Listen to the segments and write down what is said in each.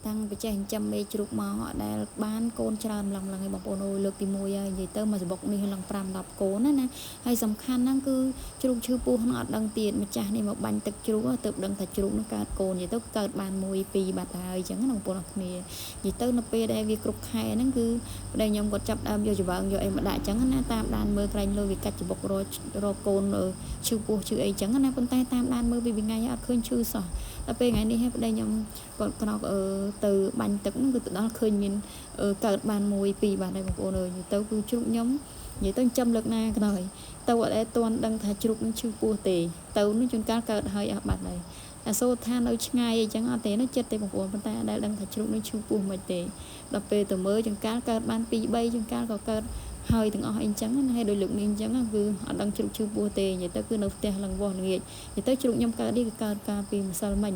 តាំងពីចេះចិញ្ចឹមមេជ្រូកមកអត់ដែលបានកូនច្រើនម្លងម្លងឯងបងប្អូនអើយលើកទី1ហើយនិយាយទៅមួយសបុកនេះឡើង5 10កូនណាណាហើយសំខាន់ហ្នឹងគឺជ្រូកឈឺពោះហ្នឹងអត់ដឹងទៀតម្ចាស់នេះមកបាញ់ទឹកជ្រូកទៅដឹងថាជ្រូកនោះកើតកូននិយាយទៅកើតបាន1 2បាត់ហើយអញ្ចឹងណាបងប្អូនអរគ្នានិយាយទៅនៅពេលដែលវាគ្រប់ខែហ្នឹងគឺប្តីខ្ញុំគាត់ចាប់ដើមយកច្បើងយកអីមកដាក់អញ្ចឹងណាតាមដានមើលក្រែងលើវាកាច់ច្បុករកកូនឈឺពោះឈឺអីអញ្ចឹងណាប៉ុន្តែតាមដានមើលពីថ្ងៃអត់ឃើញឈឺសោះដល់ពេលថ្ងៃនេះប្តីខ្ញុំគាត់ក្រោកទៅបាញ់ទឹកហ្នឹងគឺទៅដល់ឃើញមានកើតបាន1 2បានហើយបងប្អូនអើយទៅគឺជ្រូកខ្ញុំនិយាយទៅចិញ្ចឹមលើកណាក៏ដោយទៅអត់ដែលទាន់ដឹងថាជ្រូកនឹងឈឺពោះទេទៅនឹងជួនកាលកើតហើយអស់បាត់ហើយអាសូរថានៅឆ្ងាយអីចឹងអត់ទេនៅចិត្តទេបងប្អូនប៉ុន្តែអត់ដែលដឹងថាជ្រូកនឹងឈឺពោះមិនទេដល់ពេលទៅមើលជួនកាលកើតបាន2 3ជួនកាលក៏កើតហើយទាំងអស់អីចឹងណាហើយដោយលើកនេះអញ្ចឹងគឺអត់ដឹងជ្រូកឈឺពោះទេនិយាយទៅគឺនៅផ្ទះឡើងវាស់ល្ងាចនិយាយទៅជ្រូកខ្ញុំកើតនេះគឺកើតកាលពីម្សិលមិញ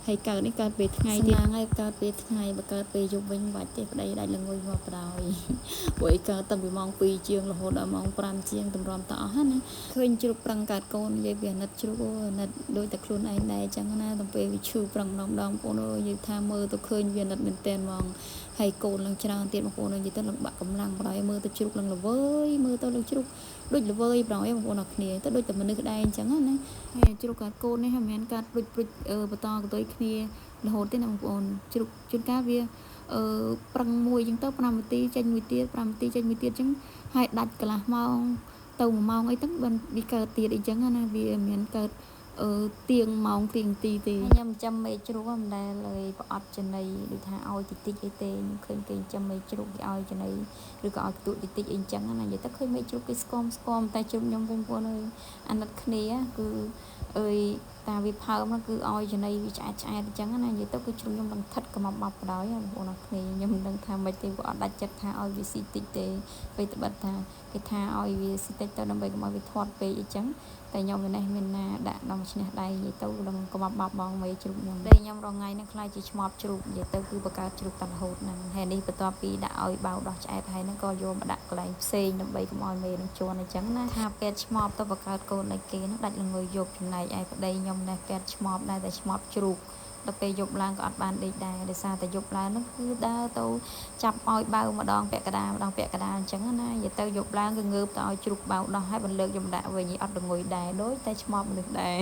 ហើយកើតនេះកើតពេលថ្ងៃទៀតហើយកើតពេលថ្ងៃបើកើតពេលយប់វិញបាច់ទេប្តីដាច់ល្ងុយមកបដ ாய் ព្រោះឯកើតតាំងពីម៉ោង2ជាងរហូតដល់ម៉ោង5ជាងតម្រាំតអស់ណាឃើញជ្រូកប្រឹងកើតកូននិយាយវាអាណិតជ្រូកអាណិតដូចតែខ្លួនឯងដែរអញ្ចឹងណាដល់ពេលវាឈឺប្រឹងម្ដងម្ដងបងប្អូនអើយនិយាយថាមើលទៅឃើញវាអាណិតមែនតើហ្មងហើយកូនឡើងច្រើនទៀតបងប្អូននិយាយទៅឡើងបាក់កម្លាំងបដ ாய் មើលទៅជ្រូកឡើងល្វើយមើលទៅឡើងជ្រូកដូចល្វើយប្រហែលបងប្អូនអរគ្នាទៅដូចតែមនុស្សដែរអញ្ចឹងណាហើយជ្រូកកើតកូននេះមិនមែនកើតព្រុចព្រុចបន្តកតុយគ្នារហូតទេណាបងប្អូនជ្រូកជួនកាលវាប្រឹងមួយអញ្ចឹងទៅ5នាទីចេញមួយទៀត5នាទីចេញមួយទៀតអញ្ចឹងហើយដាច់កន្លះម៉ោងទៅ1ម៉ោងអីទៅបានវាកើតទៀតអីចឹងណាវាមិនមែនកើតទៀងម៉ោងទៀងទីទេខ្ញុំចាំមេជ្រូកមិនដែលឲ្យប្រអត់ចំណីដូចថាឲ្យតិចតិចអីទេខ្ញុំឃើញគេចាំមេជ្រូកគេឲ្យចំណីឬក៏ឲ្យកន្ទួតតិចតិចអីចឹងណានិយាយទៅឃើញមេជ្រូកគេស្គមស្គមតែជ្រូកខ្ញុំវិញបងប្អូនអើយអាណិតគ្នាគឺអើយតាវាផើមគឺឲ្យចំណីវាឆ្អែតឆ្អែតអញ្ចឹងណានិយាយទៅគឺជ្រូកខ្ញុំបន្ថិតកំបប់បដ ாய் បងប្អូនអរគ្នាខ្ញុំមិនដឹងថាម៉េចទេវាអត់ដាច់ចិត្តថាឲ្យវាស៊ីតិចទេពេលត្បិតថាគេថាឲ្យវាស៊ីតិចទៅដើម្បីកុំឲ្យវាធាត់ពេកអីចឹងតែខ្ញុំនេះមានណាដាក់ដល់ឈ្នះដៃនិយាយទៅដល់កំបប់បងមេជ្រូកខ្ញុំតែខ្ញុំរងថ្ងៃហ្នឹងខ្លាចជាឆ្មបជ្រូកនិយាយទៅគឺបង្កើតជ្រូកតារហូតហ្នឹងហើយនេះបន្ទាប់ពីដាក់ឲ្យបៅដោះឆ្អែតហើយហ្នឹងក៏យកមកដាក់កន្លែងផ្សេងដើម្បីកុំឲ្យមេនឹងជន់អញ្ចឹងណាថាពេទ្យឆ្មបទៅបង្កើតកូនឲ្យគេហ្នឹងដាច់ល្ងុយយប់ចំណែកឯប្តីខ្ញុំនេះពេទ្យឆ្មបដែរតែឆ្មបជ្រូកដល់ពេលយប់ឡើងក៏អត់បានដេកដែរដោយសារតែយប់ឡើងហ្នឹងគឺដើរទៅចាប់ឲ្យបៅម្ដងពាក់កណ្ដាលម្ដងពាក់កណ្ដាលអញ្ចឹងណានិយាយទៅយប់ឡើងគឺងើបទៅឲ្យជ្រូកបៅដោះហើយបន្លើកយំដាក់វិញអត់ល្ងុយដែរដូចតែឆ្មបមនុស្សដែរ